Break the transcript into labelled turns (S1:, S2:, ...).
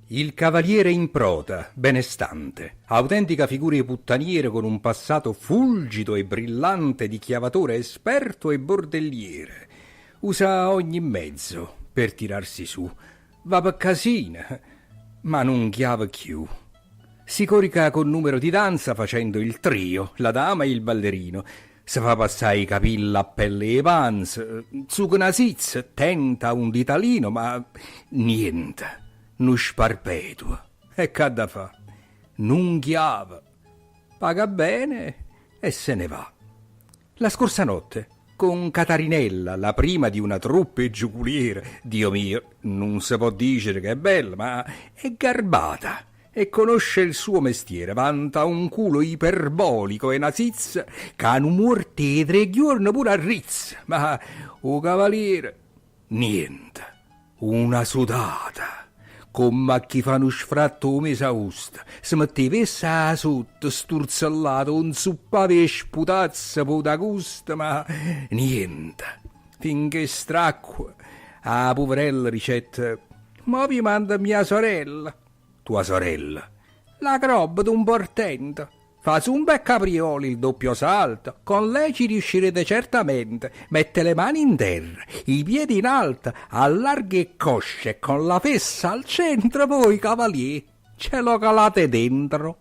S1: Il cavaliere in prota, benestante, autentica figura 'e puttaniere con un passato fulgido e brillante di chiavatore esperto e bordelliere, usa ogni mezzo per tirarsi su, va pe casine, ma nun chiava cchiù. Si corica con numero di danza facendo il trio, la dama e il ballerino, se fa passà 'e capille a pelle 'e panza, zuca na zizza, tenta un ditalino, ma niente, nu sparpetuo. E c'ha da fa? Nun chiava. Paga bene e se ne va. La scorsa notte, con Catarinella, la prima di una troupe 'e giuculiere, Dio mio, nun se po' dicere che è bella, ma è garbata e conosce il suo mestiere, vanta un culo iperbolico e na zizza ca nu muorto 'e tre ghiuorne pure arrizza, ma 'o cavaliere niente. Una sudata, comm'a chi fa nu sfratto 'o mese 'austo, se metteva essa 'a sotto, sturzellata, 'o nzuppava 'e sputazze p' 'o dà gusto, ma niente, finché stracqua, 'a puverella dicette, Mo vi mando mia sorella. Tua sorella? L'acrobata, un portento. Fa zumba e capriole, il doppio salto, con lei ci riuscirete certamente, mette le mani in terra, i piedi in alto, allarga 'e ccosce e con la fessa al centro voi, cavaliè, ce lo calate dentro.